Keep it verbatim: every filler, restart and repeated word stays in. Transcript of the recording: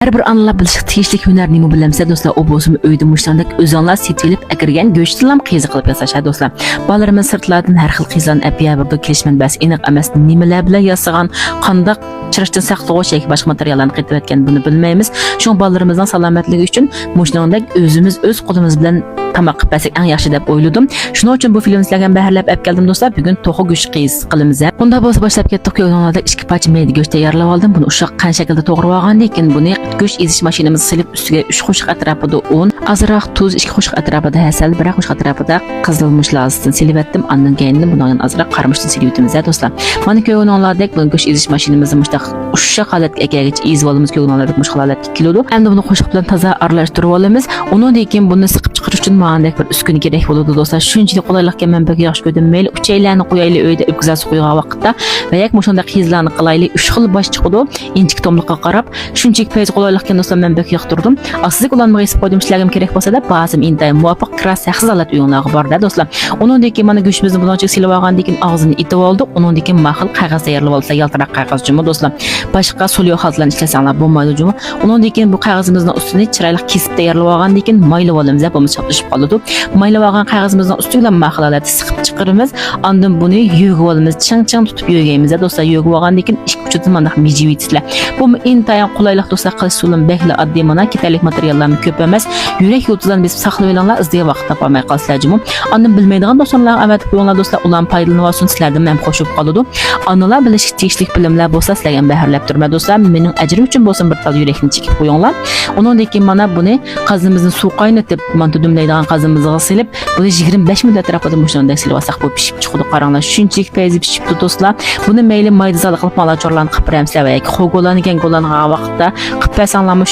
ھەر بىر ئانىلار بىلىشكە تېگىشلىك ھۈنەر نېمە بىلەمسە دوستلار؟ ئۇ بولسىمۇ ئۆيدە مۇشۇندەك ئۆزۈڭلار سېتىۋېلىپ ئەكىرگەن گۆشتىنلام قېزا قىلىپ ياساش ھە دوستلار. بالىلىرىمىز سىرتلاردىن ھەر خىل قېزىلارنى ئەپ يەۋېرىدۇ، كېلىش مەنبەسى ئېنىق ئەمەس، نېمىلەر بىلەن ياسىغان، قانداق چىرىشتىن ساقلىغۇچ ياكى باشقا ماتېرىياللارنى قېتىۋەتكەن، بۇنى بىلمەيمىز. شۇڭا بالىلىرىمىزنىڭ سالامەتلىكى ئۈچۈن مۇشۇنىڭدەك ئۆزىمىز ئۆز قولىمىز بىلەن تاماق قىلىپ بەرسەك ئەڭ ياخشى دەپ ئويلىدىم. شۇنىڭ ئۈچۈن بۇ فىلىمنى سىلەرگە بەھرىلەپ ئەپ كەلدىم دوستلار. بۈگۈن توخۇ گۆشى قىيزىسى قىلىمىز ھە. ئۇنداق بولسا باشلاپ كەتتۇق. كۆرگىنىڭلاردەك ئىككى پارچە مەيدە گۆش تەييارلىۋالدىم. بۇنى ئۇششاق قەنت شەكلىدە توغرىۋالغاندىن كېيىن بۇنى گۆش ئېزىش ماشىنىمىزغا سېلىپ ئۈستىگە ئۈچ قوشۇق ئەتراپىدا ئۇن، ئازراق تۇز، ئىككى قوشۇق ئەتراپىدا ھەسەل، بىرەر قوشۇق ئەتراپىدا قىزىل مۇچ لازىسىدىن سېلىۋەتتىم. ئاندىن كېيىن بۇنىڭدىن ئازراق قارىمۇچتىن سېلىۋېتىمىز ھە دوستلار. مانا كۆرگىنىڭلاردەك بۇ گۆش ئېزىش ماشىنىمىزنى مۇشۇنداق ئۇششاق ھالەتكە ئەكەلگىچە ئېزىۋالىمىز. كۆرگىنىڭلاردەك مۇشۇ ھالەتكە كېلىدۇ. ئەمدى بۇنى قوشۇق بىلەن تازا ئارىلاشتۇرۇۋالىمىز. ئۇنىڭدىن كېيىن بۇنى سىقىپ چىقىرىش ئۈچۈن ماندەك بىر ئۈسكۈنە كېرەك بولىدۇ دوستلار. شۇنچىلىك قولايلىقكەن مەن بەك ياخشى كۆردۈم. مەيلى ئۇچەيلەرنى قويايلى ئۆيدە ئۆپكە زاسى قويغان ۋاقىتتا ۋە ياكى مۇشۇنداق خىزلارنى قىلايلى، ئۈچ خىل باش چىقىدۇ. ئىنچىكە توملۇققا قاراپ شۇنچىلىك پەيزى قولايلىقكەن دوستلار، مەن بەك ياقتۇردۇم. ئاستىدىكى ئۇلانمىغا يېزىپ قويدۇم، سىلەرگىمۇ كېرەك بولسا دەپ، باسىمۇ ئىنتايىن مۇۋاپىق، كىرا سەھسىز ھالەت ئۆيۈڭلارغا بار دە دوستلار. ئۇنىڭدىن كېيىن مانا گۆشىمىزنى بۇنىڭ ئىچىگە سېلىۋالغاندىن كېيىن ئاغزىنى ئېتىۋالدۇق. ئۇنىڭدىن كېيىن ماقۇل قەغەز تەييارلىۋالسا، يالتىراق قەغەز جۇمۇ دوستلار. باشقا سوليو خالتىلارنى ئىشلەتسەڭلار بولمايدۇ جۇمۇ. ئۇنىڭدىن كېيىن بۇ قەغىزىمىزنىڭ ئۈستىنى چىرايلىق كېسىپ تەييارلىۋالغاندىن كېيىن مايلىۋالىمىز ھە، بولمىسا چاپلىشىپ قالىدۇ. مايلىۋالغان قەغىزىمىزنىڭ ئۈستىگە ماقۇل ھالەتتە سىقىپ چىقىرىمىز. ئاندىن بۇنى يۆگىۋالىمىز. چىڭ چىڭ تۇتۇپ يۆگەيمىز ھە دوستلار. يۆگىۋالغاندىن كېيىن ئىككى ئۇچىدىن مانداق مىجىۋېتىسىلەر. بۇمۇ ئىنتايىن قولايلىق دوستلار، قىلىش ئۇسۇلىمۇ بەكلا ئاددىي. مانا كېتەرلىك ماتېرىياللارمۇ كۆپ ئەمەس. يۈرەك يۇلتۇزلارنى بېسىپ ساقلىۋېلىڭلار، ئىزدىگەن ۋاقىت تاپالماي قالىسىلەر جۇمۇ. ئاندىن بىلمەيدىغان دوستلارغا ئەۋەتىپ قويۇڭلار دوستلار، ئۇلار پايدىلىنىۋالسۇن، سىلەردىن ھەم خوش بولۇپ قالىدۇ. ئانىلار بىلىشكە تېگىشلىك بىلىملەر بولسا سىلەرگە ھەم بەھرىلەپ تۇرىمەن دوستلار. مېنىڭ ئەجرىم ئۈچۈن بولسۇن بىر تال يۈرەكنى چېكىپ قويۇڭلار. ئۇنىڭدىن كېيىن مانا بۇنى قازىنىمىزنى سۇ قاينىتىپ مانتا دۈملەيدىغان قازىنىمىزغا سېلىپ، بۇنى يىگىرمە بەش مىنۇت ئەتراپىدا مۇشۇنىڭدەك سېلىۋالساق بۇ پىشىپ چىقىدۇ. قاراڭلار، شۇنچىلىك پەيزى پىشىپتۇ دوستلار. بۇنى مەيلى مايدا زادى قىلىپ مانا چورلارنى قىلىپ بېرەمسىلەر ۋە ياكى خوگولارنى، گەڭگولارنى قىلغان ۋاقىتتا قىلىپ بەرسەڭلارمۇ شۇ